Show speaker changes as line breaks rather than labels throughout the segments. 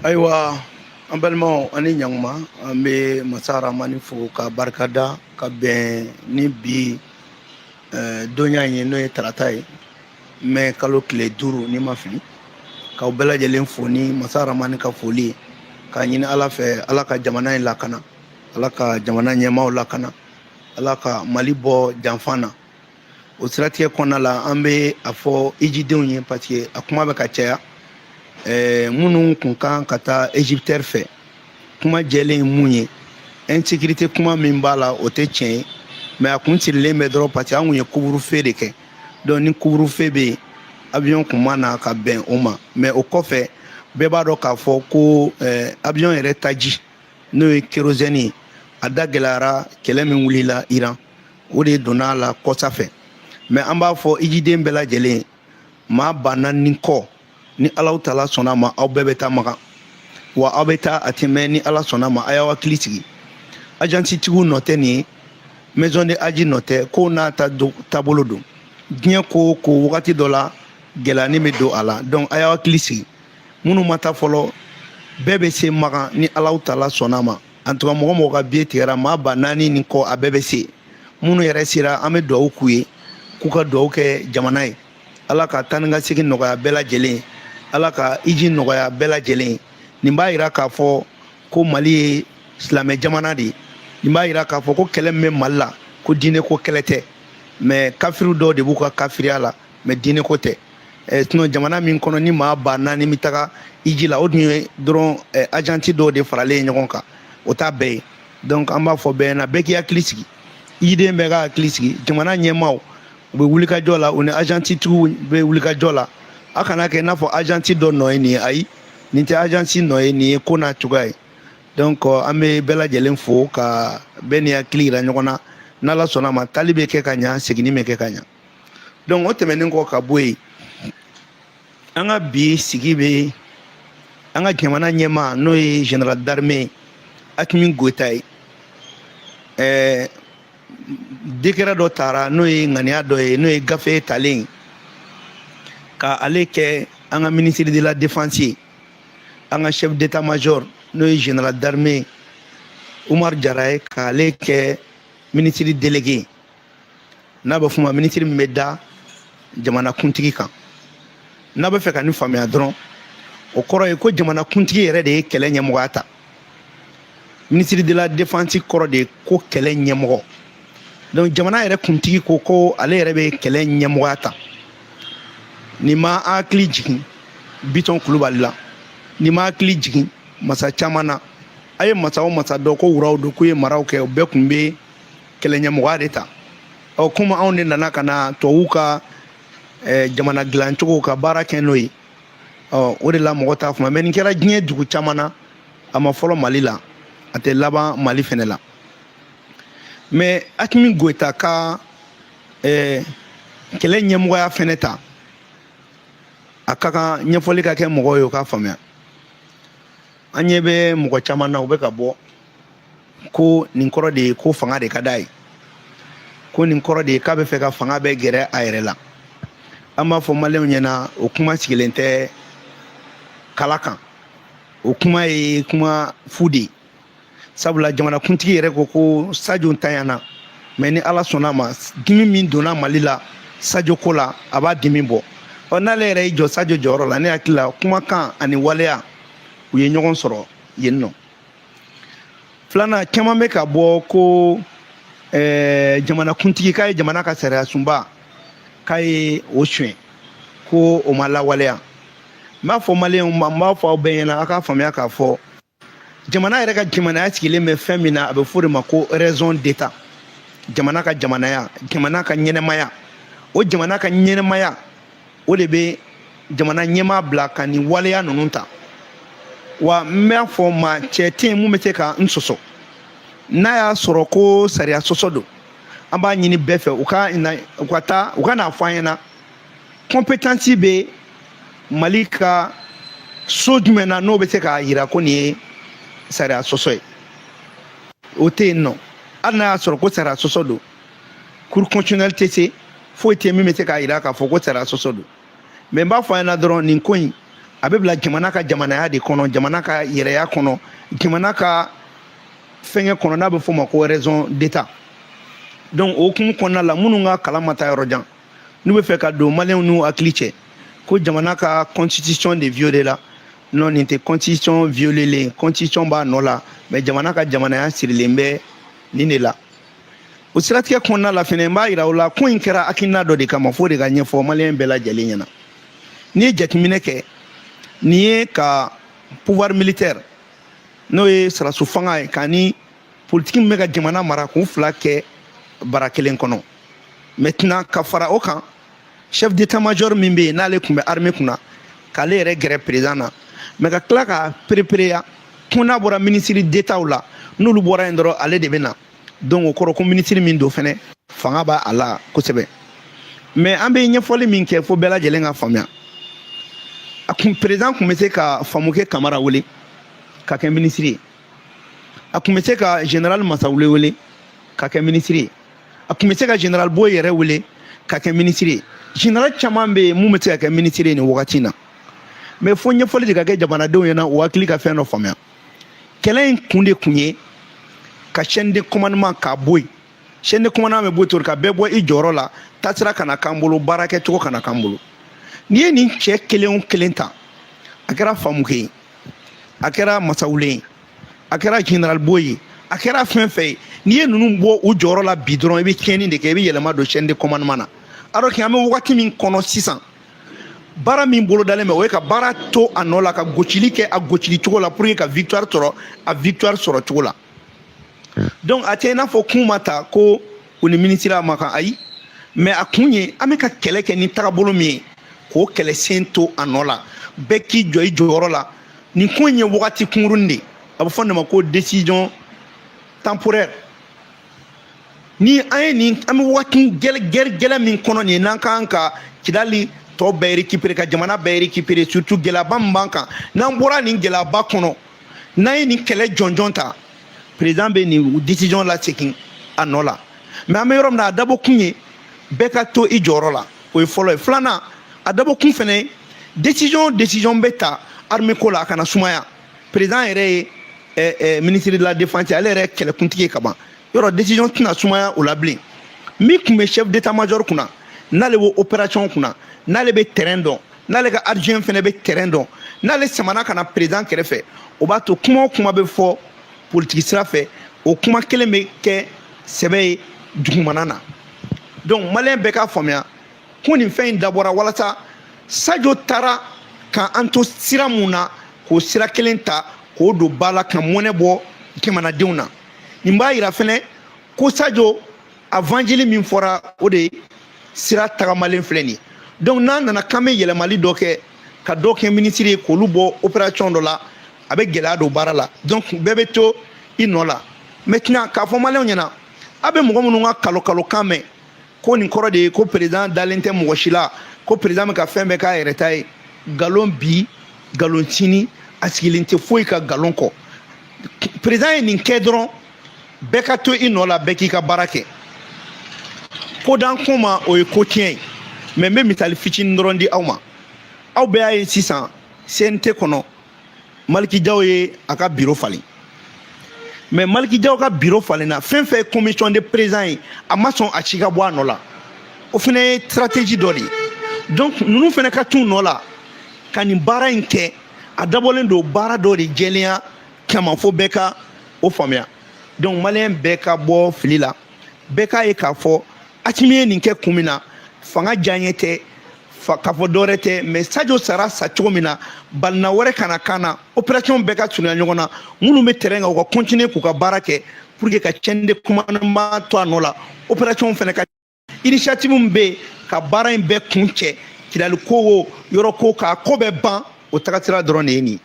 Ayiwa, an balimaw, ani ɲankuma. An bɛ Masa Ramani fo ka barikada ka bɛn ni bi donya in ye, n'o ye tarata ye, mɛ kalo tile 5, ni ma fili. K'aw bɛɛ lajɛlen fo ni Masa Ramani ka foli ye, k'a ɲini Ala fɛ, Ala ka jamana in lakana, Ala ka jamana ɲɛmaaw lakana, Ala ka Mali bɔ janfan na. O siratigɛ kɔnɔna la, an bɛ a fɔ ijidenw ye, parce que a kuma bɛ ka caya, minnu kun kan ka taa Égyptair fɛ. Kuma jɛlen ye mun ye? Insécurité kuma min b'a la, o tɛ tiɲɛ ye, mais a kun sirilen bɛ dɔrɔn, parce que an kun ye couvre-feu de kɛ. Donc ni couvre-feu bɛ yen, avion kun ma na ka bɛn o ma. Mais o kɔfɛ, bɛɛ b'a dɔn k'a fɔ ko avion yɛrɛ taji, n'o ye kérosène ye, a da gɛlɛyara. Kɛlɛ min wulila Iran, o de donna a la kɔsa fɛ. Mais an b'a fɔ ijiden bɛɛ lajɛlen, maa 4000 ni kɔ, ni Alahu Taala sɔnna ma, aw bɛɛ bɛ taa Makan wa. Aw bɛ taa, a tɛ mɛn, ni Ala sɔnna ma. A y'aw hakili sigi, agence tigiw nɔ tɛ nin ye, maison de hadj nɔ tɛ. Ko n'a ta taabolo don, diɲɛ ko o ko, wagati dɔ la gɛlɛyani bɛ don a la. Donc a y'aw hakili sigi, minnu ma taa fɔlɔ, bɛɛ bɛ se Makan ni Alahu Taala sɔnna ma. En tout cas, mɔgɔ mɔgɔ ka billet tigɛra, maa 4000 ni kɔ, a bɛɛ bɛ se. Minnu yɛrɛ sera, an bɛ dugawu k'u ye, k'u ka dugawu kɛ jamana ye. Ala ka taa ni ka segin nɔgɔya bɛɛ lajɛlen, Ala ka iji nɔgɔya bɛɛ lajɛlen. Nin b'a yira k'a fɔ ko Mali ye silamɛ jamana de ye. Nin b'a yira k'a fɔ ko kɛlɛ min bɛ Mali la, ko diinɛ ko kɛlɛ tɛ, mais kafiriw dɔw de b'u ka kafiriya la, mais diinɛ ko tɛ. Sinon jamana min kɔnɔ ni maa 4000 bɛ taga iji la, o dun ye dɔrɔn agence dɔw de faralen ɲɔgɔn kan, o t'a bɛɛ ye. Donc an b'a fɔ bɛɛ ɲɛna, bɛɛ k'i hakili sigi, ijiden bɛɛ ka hakili sigi. Jamana ɲɛmaaw, u bɛ wulikajɔ la, u ni agence tigiw bɛ wulikajɔ la. A kana kɛ i n'a fɔ agence dɔ nɔ ye nin ye. Ayi, nin tɛ agence nɔ ye, nin ye ko n'a cogoya ye. Donc an bɛ bɛɛ lajɛlen fo ka bɛɛ ni hakili yira ɲɔgɔn na. N'Ala sɔnna ma, taali bɛ kɛ ka ɲa, seginni bɛ kɛ ka ɲa. Donc o tɛmɛnen kɔ ka bɔ yen, an ka bi sigi bɛ an ka jamana ɲɛmaa, n'o ye général d'armée Assimi Goïta ye. Décret dɔ taara, n'o ye ŋaniya dɔ ye, n'o ye gafe talen ka ale kɛ an ka ministre de la Défense ye. An ka chef d'état-major, n'o ye général d'armée Umar Jara ye, k'ale kɛ ministre délégué, n'a bɛ f'o ma ministre min bɛ da jamanakuntigi kan. N'a bɛ fɛ ka nin faamuya dɔrɔn, o kɔrɔ ye ko jamanakuntigi yɛrɛ de ye kɛlɛ ɲɛmɔgɔya ta. Ministre de la Défense kɔrɔ de ye ko kɛlɛ ɲɛmɔgɔ. Donc jamana yɛrɛ kuntigi ko ko ale yɛrɛ bɛ kɛlɛ ɲɛmɔgɔya ta. Nin ma hakili jigin Bitɔn Kulubali la, nin ma hakili jigin masa caman na. A ye masa o masa dɔn ko wuraw don, k'u ye maraw kɛ, o bɛɛ tun bɛ kɛlɛ ɲɛmɔgɔya de ta. Ɔ, komi anw de nana ka na tubabuw ka jamana dilancogo ka baara kɛ n'o ye, ɔ, o de la mɔgɔ t'a faamu. Mais nin kɛra diɲɛ dugu caman na, a ma fɔlɔ Mali la, a tɛ laban Mali fɛnɛ la. Mais Assimi Goïta ka kɛlɛ ɲɛmɔgɔya fɛnɛ ta, a ka kan ɲɛfɔli ka kɛ mɔgɔw ye, u k'a faamuya. An ɲɛ bɛ mɔgɔ caman na, u bɛ ka bɔ ko nin kɔrɔ de ye ko fanga de ka d'a ye, ko nin kɔrɔ de ye k'a bɛ fɛ ka fanga bɛɛ gɛrɛ a yɛrɛ la. An b'a fɔ maliyɛnw ɲɛna, o kuma sigilen tɛ kala kan, o kuma ye kuma fu de ye. Sabula jamanakuntigi yɛrɛ ko ko Sadio ntanyana, mais ni Ala sɔnna ma, dimi min donna Mali la Sadio ko la, a b'a dimi bɔ. Ɔ, n'ale yɛrɛ y'i jɔ Sadio jɔyɔrɔ la, ne hakili la, kumakan ani waleya, u ye ɲɔgɔn sɔrɔ yen nɔ. Filanan, caman bɛ ka bɔ ko jamanakuntigi k'a ye jamana ka sariya sunba, k'a ye o suɲɛ, ko o ma lawaleya. N b'a fɔ maliyɛnw ma, n b'a fɔ aw bɛɛ ɲɛna, a k'a faamuya k'a fɔ jamana yɛrɛ ka jamanaya sigilen bɛ fɛn min na, a bɛ fɔ o de ma ko raison d'état. Jamana ka jamanaya, jamana ka ɲɛnɛmaya, o jamana ka ɲɛnɛmaya, o de bɛ jamana ɲɛmaa bila ka nin waleya ninnu ta. Wa n b'a fɔ, maa cɛ tɛ yen mun bɛ se ka n sɔsɔ. N'a y'a sɔrɔ ko sariya sɔsɔ don, an b'a ɲini bɛɛ fɛ, u ka na, u ka taa, u ka n'a fɔ an ɲɛna compétence bɛ Mali ka so jumɛn na, n'o bɛ se k'a yira ko nin ye sariya sɔsɔ ye. O tɛ yen nɔ. Hali n'a y'a sɔrɔ ko sariya sɔsɔ don, cour constitutionnelle tɛ se foyi tɛ min bɛ se k'a yira k'a fɔ ko sariya sɔsɔ don. Mais n b'a fɔ a ɲɛna dɔrɔn, nin ko in, A bɛ bila jamana ka jamanaya de kɔnɔ, jamana ka yɛrɛya kɔnɔ, jamana ka fɛnkɛ kɔnɔ, n'a bɛ f'o ma ko raison d'état. Donc o hukumu kɔnɔna la, minnu ka kalan ma taa yɔrɔ jan, n'u bɛ fɛ ka don maliyɛnw n'u hakili cɛ ko jamana ka constitution de violé la, non, nin tɛ constitution violé len. Constitution b'a nɔ la, mais jamana ka jamanaya sirilen bɛ nin de la. O siratigɛ kɔnɔna la fɛnɛ, n b'a yira o la, ko in kɛra hakilina dɔ de kama, f'o de ka ɲɛfɔ maliyɛn bɛɛ lajɛlen ɲɛna. N'i ye jateminɛ kɛ, nin ye ka pouvoir militaire, n'o ye sarasu fanga ye, k'a ni politiki min bɛ ka jamana mara, k'u fila kɛ bara kelen kɔnɔ. Maintenant, ka fara o kan, chef d'état major min bɛ yen, n'ale tun bɛ armée kunna, k'ale yɛrɛ gɛrɛ président na, mais ka tila ka perepereya ko n'a bɔra ministre d'état la, n'olu bɔra yen dɔrɔn, ale de bɛ na. Donc o kɔrɔ ko ministre min don fɛnɛ, fanga b'a a la kosɛbɛ. Mais an bɛ ɲɛfɔli min kɛ fo bɛɛ lajɛlen ka faamuya, a kun président tun bɛ se ka Famukɛ Kamara wele ka kɛ ministre ye, a tun bɛ se ka général Masawule wele ka kɛ ministre ye, a tun bɛ se ka général Boyi yɛrɛ wele ka kɛ ministre ye. Général caman bɛ yen mun bɛ se ka kɛ ministre ye nin wagati in na. Mais fo ɲɛfɔli de ka kɛ jamanadenw ɲɛna, u hakili ka fɛn dɔ faamuya. Kɛlɛ in kun de kun ye ka chaîne de commandement k'a bɔ yen. Chaîne de commandement bɛ bɔ yen, ka bɛɛ bɔ i jɔyɔrɔ la, taasira kana k'an bolo, baara kɛcogo kana k'an bolo. N'i ye nin cɛ kelen o kelen ta, a kɛra Famukɛ ye, a kɛra Masawule ye, a kɛra général Boyi ye, a kɛra fɛn fɛn ye, n'i ye ninnu bɔ u jɔyɔrɔ la bi dɔrɔn, i bɛ tiɲɛni de kɛ, i bɛ yɛlɛma don chaîne de commandement na. Alors que an bɛ wagati min kɔnɔ sisan, baara min bolodalen bɛ, o ye ka baara to a nɔ la, ka gosili kɛ a gosili cogo la, pour que ka victoire sɔrɔ a victoire sɔrɔ cogo la. Donc a tɛ i n'a fɔ kun ma ta ko u ni minisiriya ma kan, ayi. Mais a kun ye, an bɛ ka kɛlɛ kɛ ni tagabolo min ye, k'o kɛlɛ sen to a nɔ la, bɛɛ k'i jɔ i jɔyɔrɔ la. Nin ko in ye wagati kunkurunin de, a bɛ fɔ nin ma ko décision temporaire. Ni an ye nin, an bɛ wagati gɛlɛ gɛlɛn min kɔnɔ nin ye, n'an kan ka Kidali tɔ bɛɛ récupérer, ka jamana bɛɛ récupérer, surtout gɛlɛyaba min b'an kan, n'an bɔra nin gɛlɛyaba kɔnɔ, n'an ye nin kɛlɛ jɔnjɔn ta, président bɛ nin décision lasegin a nɔ la. Mais an bɛ yɔrɔ min na, a dabɔ kun ye bɛɛ ka to i jɔyɔrɔ la, o ye fɔlɔ ye. Filanan, a dabɔ kun fɛnɛ, décision bɛ ta armée ko la, a kana sumaya. Président yɛrɛ ye ministre de la défense, ale yɛrɛ ye kɛlɛkuntigi ye kaban, yɔrɔ décision tɛna sumaya o la bilen. Min tun bɛ chef d'état major kunna, n'ale bɛ opération kunna, n'ale bɛ terrain dɔn, n'ale ka adjoint fɛnɛ bɛ terrain dɔn, n'ale samana ka na président kɛrɛfɛ, o b'a to kuma o kuma bɛ fɔ politiki sira fɛ, o kuma kelen bɛ kɛ sɛbɛ ye dugumana na. Donc maliyɛn bɛɛ k'a faamuya ko nin fɛn in dabɔra walasa Sadio taara k'an to sira mun na, k'o sira kelen ta k'o don ba la, ka mɔnɛ bɔ jamanadenw na. Nin b'a yira fɛnɛ ko Sadio a vanjeli min fɔra, o de sira tagamalen filɛ nin ye. Donc n'an nana k'an bɛ yɛlɛmali dɔ kɛ, ka dɔ kɛ minisiri ye, k'olu bɔ opération dɔ la, a bɛ gɛlɛya don baara la. Donc bɛɛ bɛ to i nɔ la. Maintenant, k'a fɔ maliyɛnw ɲɛna, a bɛ mɔgɔ minnu ka kalo kalo kan mɛn ko nin kɔrɔ de ye ko président dalen tɛ mɔgɔ si la, ko président bɛ ka fɛn bɛɛ k'a yɛrɛ ta ye, nkalon bi, nkalon sini, a sigilen tɛ foyi ka nkalon kɔ. Président ye nin kɛ dɔrɔn, bɛɛ ka to i nɔ la, bɛɛ k'i ka baara kɛ. Ko dan ko ma, o ye ko tiɲɛ ye. Mais n bɛ misali fitinin dɔrɔn di aw ma. Aw bɛɛ y'a ye sisan, CNT kɔnɔ, Maliki Jaw ye a ka biro falen. Mais Maliki Jaw ka biro falenna, fɛn fɛn ye commission de président ye, a ma sɔn a ci ka bɔ a nɔ la. O fana ye stratégie dɔ de ye. Donc ninnu fana ka t'u nɔ la ka nin baara in kɛ, a dabɔlen don baara dɔ de jɛlenya kama, fo bɛɛ ka o faamuya. Donc maliyɛn bɛɛ ka bɔ fili la, bɛɛ k'a ye k'a fɔ Asimi ye nin kɛ kun min na, fanga diyaɲɛ tɛ, k'a fɔ dɔwɛrɛ tɛ. Mais Sadio sara sa cogo min na, balina wɛrɛ kana kan na, opération bɛɛ ka surunya ɲɔgɔn na, minnu bɛ terrain kan, u ka continuer k'u ka baara kɛ pour que ka chaîne de commandement to a nɔ la. Opération fana ka initiative min bɛ yen ka baara in bɛɛ kun cɛ, Kidali ko o yɔrɔ ko, k'a ko bɛɛ ban, o tagasira dɔrɔn de ye nin ye.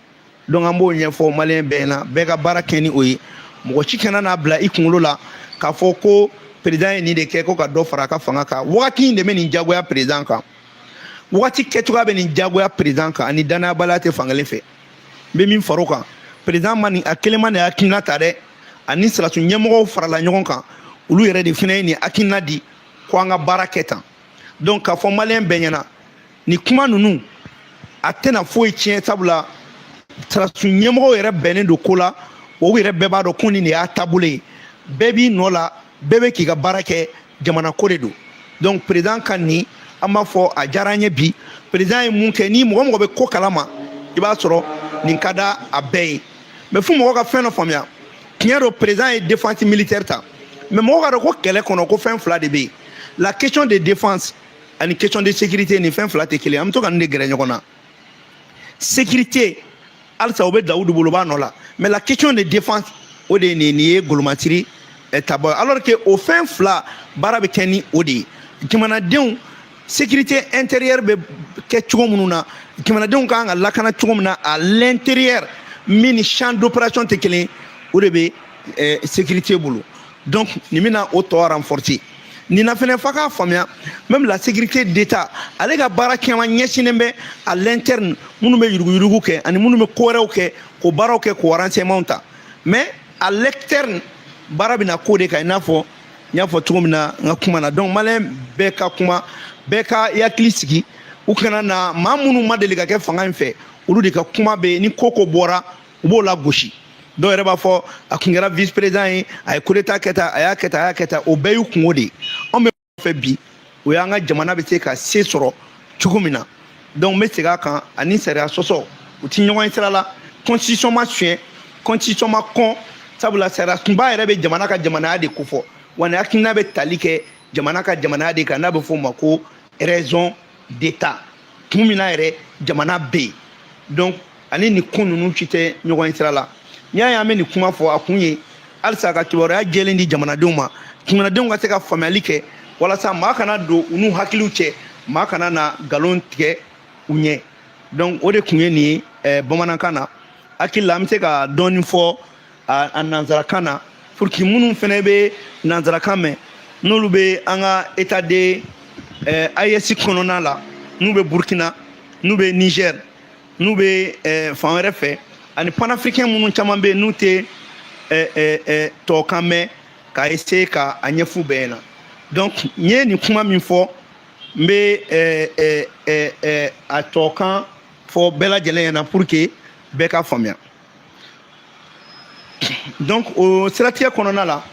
Donc an b'o ɲɛfɔ maliyɛn bɛɛ ɲɛna, bɛɛ ka baara kɛ ni o ye. Mɔgɔ si kana n'a bila i kunkolo la k'a fɔ ko président ye nin de kɛ ko ka dɔ fara a ka fanga kan. Wagati in de bɛ nin jagoya président kan, wagati kɛcogoya bɛ nin jagoya président kan, ani danayabaliya tɛ fankelen fɛ. N bɛ min far'o kan, président ma nin a kelen ma nin hakilina ta dɛ, ani sirasi ɲɛmɔgɔw farala ɲɔgɔn kan, olu yɛrɛ de fana ye nin hakilina di ko an ka baara kɛ tan. Donc k'a fɔ maliyɛn bɛɛ ɲɛna, nin kuma ninnu A tɛna foyi tiɲɛ, sabula sɔrɔdasi ɲɛmɔgɔw yɛrɛ bɛnnen don ko la. O yɛrɛ bɛɛ b'a dɔn ko nin de y'a taabolo ye. Bɛɛ b'i nɔ la, bɛɛ bɛ k'i ka baara kɛ, jamana ko de don. Donc président ka nin, an b'a fɔ a diyara an ye. Bi président ye mun kɛ? Ni mɔgɔ mɔgɔ bɛ ko kalama, i b'a sɔrɔ nin ka da a bɛɛ ye. Mais fo mɔgɔ ka fɛn dɔ faamuya. Tiɲɛ don, président ye défense militaire ta, mais mɔgɔ ka dɔn ko kɛlɛ kɔnɔ, ko fɛn fila de bɛ yen: la question de défense ani question de sécurité. Nin fɛn fila tɛ kelen. An bɛ to ka nin de gɛrɛ ɲɔgɔn na. Sécurité, halisa o bɛ Dawudu bolo, b'a nɔ la, mais la question de défense, o de ye nin ye golomasiri tabɔ, alors que o fɛn fila baara bɛ kɛ ni o de ye. Jamanadenw sécurité intérieure bɛ kɛ cogo minnu na, jamanadenw kan ka lakana cogo min na à l'intérieur, min ni champ d'opération tɛ kelen, o de bɛ sécurité bolo. Donc nin bɛna o tɔ renforcer. Nin na fɛnɛ, f'a k'a faamuya, même la sécurité d'État, ale ka baara caman ɲɛsinnen bɛ à l'interne, minnu bɛ yuruguyurugu kɛ ani minnu bɛ ko wɛrɛw kɛ, k'o baaraw kɛ, k'o renseignement ta. Mais à l'externe, baara bɛna k'o de kan, i n'a fɔ n y'a fɔ cogo min na n ka kuma na. Donc maliyɛn bɛɛ ka kuma, bɛɛ ka hakili sigi. U kana na maa minnu ma deli ka kɛ fanga in fɛ, olu de ka kuma bɛ ni ko ko bɔra, u b'o la gosi. Dɔw yɛrɛ b'a fɔ a kun kɛra vice président ye, a ye coup d'état kɛ tan, a y'a kɛ tan, a y'a kɛ tan. O bɛɛ y'u kungo de ye. Anw bɛ fɛ bi, o y'an ka jamana bɛ se ka se sɔrɔ cogo min na. Donc n bɛ segin a kan, ani sariya sɔsɔ, u ti ɲɔgɔn ye sira la. Constitution ma suɲɛ, constitution ma kɔn, sabula sariya sunba yɛrɛ bɛ jamana ka jamanaya de kofɔ. Wa nin hakilina bɛ tali kɛ jamana ka jamanaya de kan, n'a bɛ f'o ma ko raison d'état, kun min na yɛrɛ jamana bɛ yen. Donc ani nin ko ninnu ci tɛ ɲɔgɔn ye sira la. N'i y'a ye an bɛ nin kuma fɔ, a kun ye halisa ka kibaruya jɛlen di jamanadenw ma, jamanadenw ka se ka faamuyali kɛ, walasa maa kana don u n'u hakiliw cɛ, maa kana na nkalon tigɛ u ɲɛ. Donc o de kun ye nin ye bamanankan na. Hakili la, an bɛ se ka dɔɔnin fɔ a nanzarakan na, pour que minnu fɛnɛ bɛ nanzarakan mɛn, n'olu bɛ an ka état de AES kɔnɔna la, n'u bɛ Burkina, n'u bɛ Niger, n'u bɛ fan wɛrɛ fɛ, ani panafricain minnu caman bɛ yen, n'u tɛ tubabukan mɛn, ka essayer ka a ɲɛf'u bɛɛ ɲɛna. Donc n ye nin kuma min fɔ, n bɛ a tubabukan fɔ bɛɛ lajɛlen ɲɛna pour que bɛɛ ka faamuya. Donc o siratigɛ kɔnɔna la,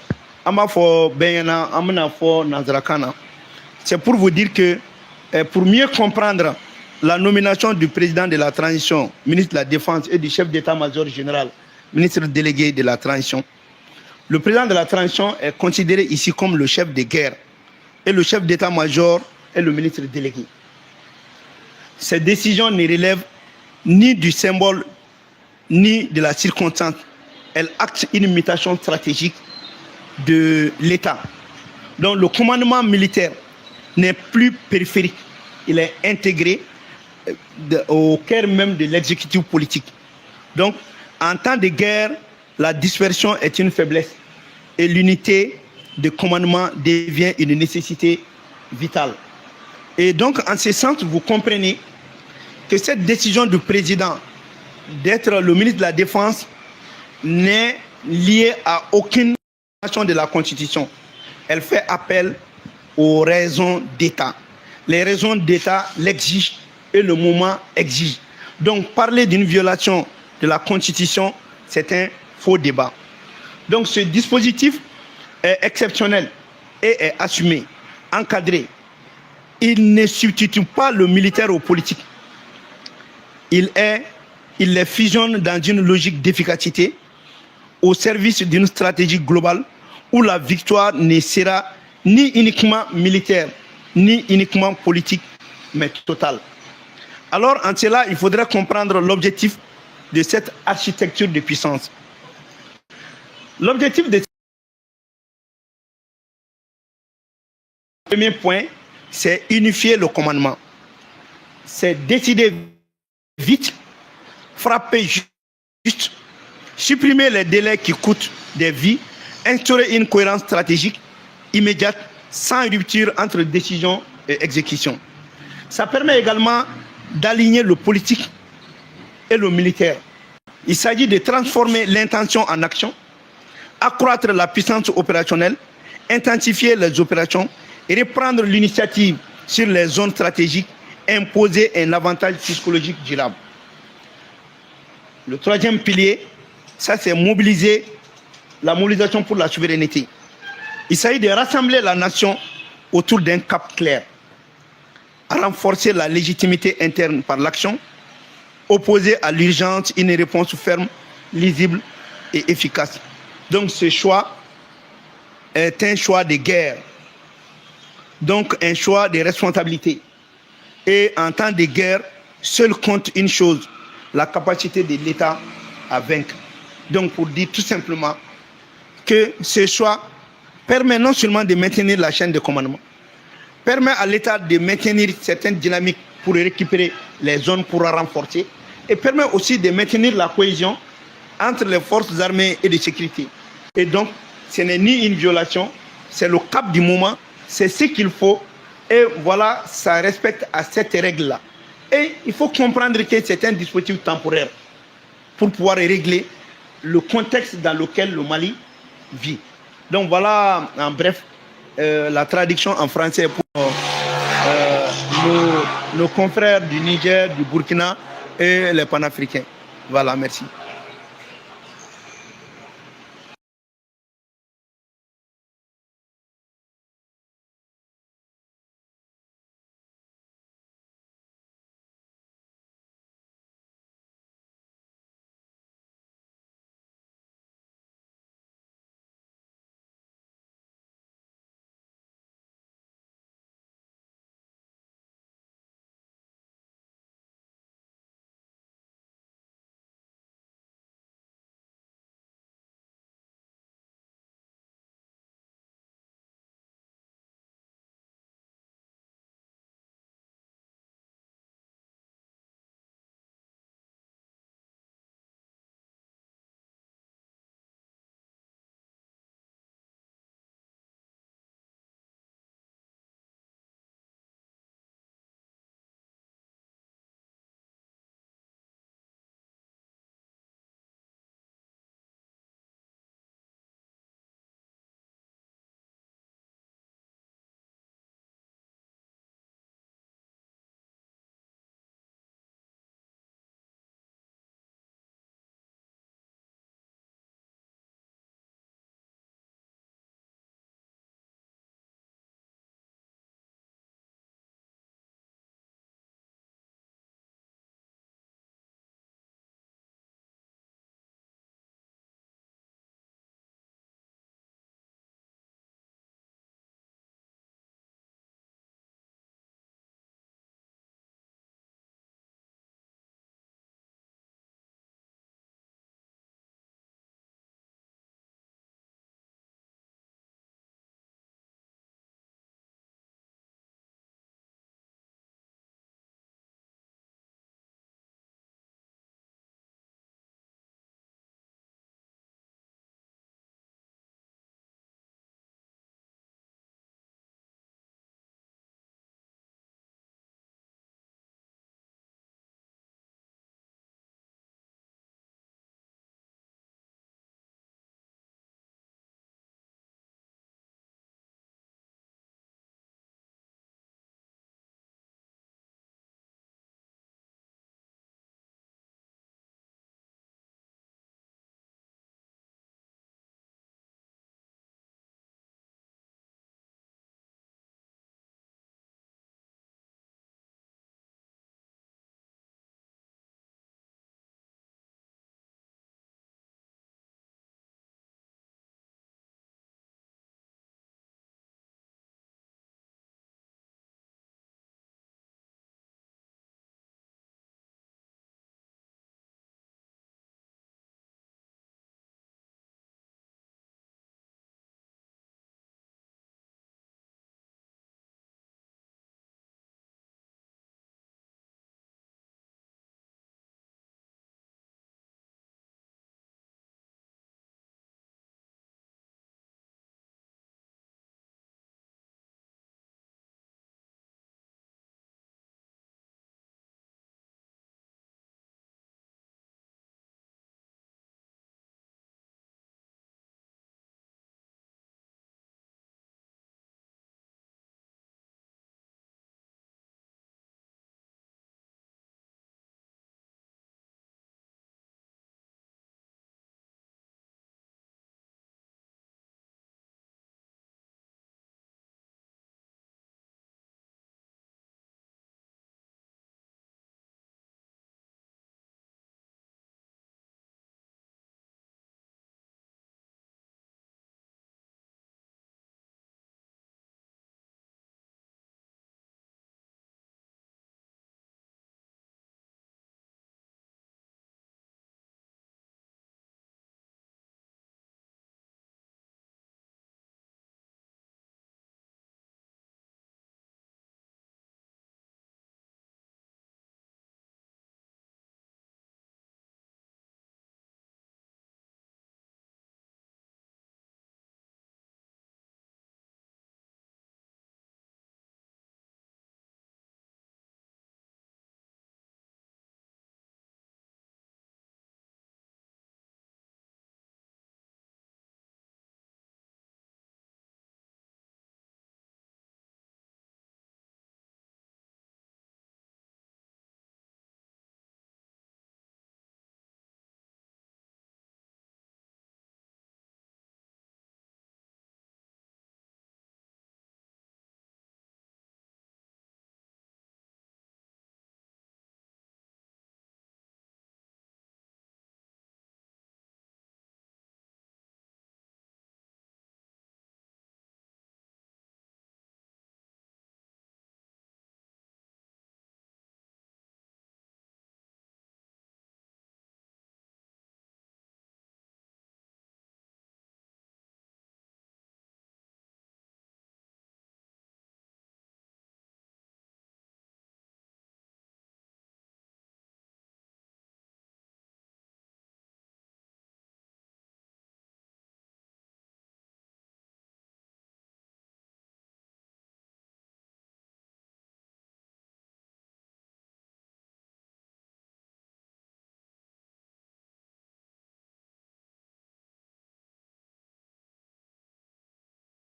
an b'a fɔ bɛɛ ɲɛna, an bɛna fɔ nanzarakan na. C'est pour vous dire que pour mieux comprendre la nomination du président de la transition, ministre de la Défense, et du chef d'état-major général, ministre délégué de la transition, le président de la transition est considéré ici comme le chef de guerre et le chef d'état-major est le ministre délégué. Cette décision ne relève ni du symbole ni de la circonstance. Elle acte une mutation stratégique de l'État. Donc le commandement militaire n'est plus périphérique, il est intégré au cœur même de l'exécutif politique. Donc, en temps de guerre, la dispersion est une faiblesse et l'unité de commandement devient une nécessité vitale. Et donc, en ce sens, vous comprenez que cette décision du président d'être le ministre de la Défense n'est liée à aucune de la Constitution. Elle fait appel aux raisons d'État. Les raisons d'État l'exigent et le moment exige. Donc, parler d'une violation de la Constitution, c'est un faux débat. Donc, ce dispositif est exceptionnel et est assumé, encadré. Il ne substitue pas le militaire au politique. Il les fusionne dans une logique d'efficacité au service d'une stratégie globale où la victoire ne sera ni uniquement militaire, ni uniquement politique, mais totale. Alors, en cela, il faudrait comprendre l'objectif de cette architecture de puissance. L'objectif de premier point, c'est unifier le commandement. C'est décider vite, frapper juste, supprimer les délais qui coûtent des vies, instaurer une cohérence stratégique immédiate sans rupture entre décision et exécution. Ça permet également d'aligner le politique et le militaire. Il s'agit de transformer l'intention en action, accroître la puissance opérationnelle, intensifier les opérations et reprendre l'initiative sur les zones stratégiques imposer un avantage psychologique durable. Le troisième pilier, ça, c'est mobiliser la mobilisation pour la souveraineté. Il s'agit de rassembler la nation autour d'un cap clair, à renforcer la légitimité interne par l'action, opposer à l'urgence une réponse ferme, lisible et efficace. Donc ce choix est un choix de guerre, donc un choix de responsabilité. Et en temps de guerre, seul compte une chose, la capacité de l'État à vaincre. Donc pour dire tout simplement que ce choix permet non seulement de maintenir la chaîne de commandement, permet à l'État de maintenir certaines dynamiques pour récupérer les zones pour renforcer, et permet aussi de maintenir la cohésion entre les forces armées et de sécurité. Et donc, ce n'est ni une violation, c'est le cap du moment, c'est ce qu'il faut, et voilà, ça respecte à cette règle-là. Et il faut comprendre que c'est un dispositif temporaire pour pouvoir régler le contexte dans lequel le Mali vit. Donc voilà, en bref, la traduction en français pour nos confrères du Niger, du Burkina et les panafricains. Voilà, merci.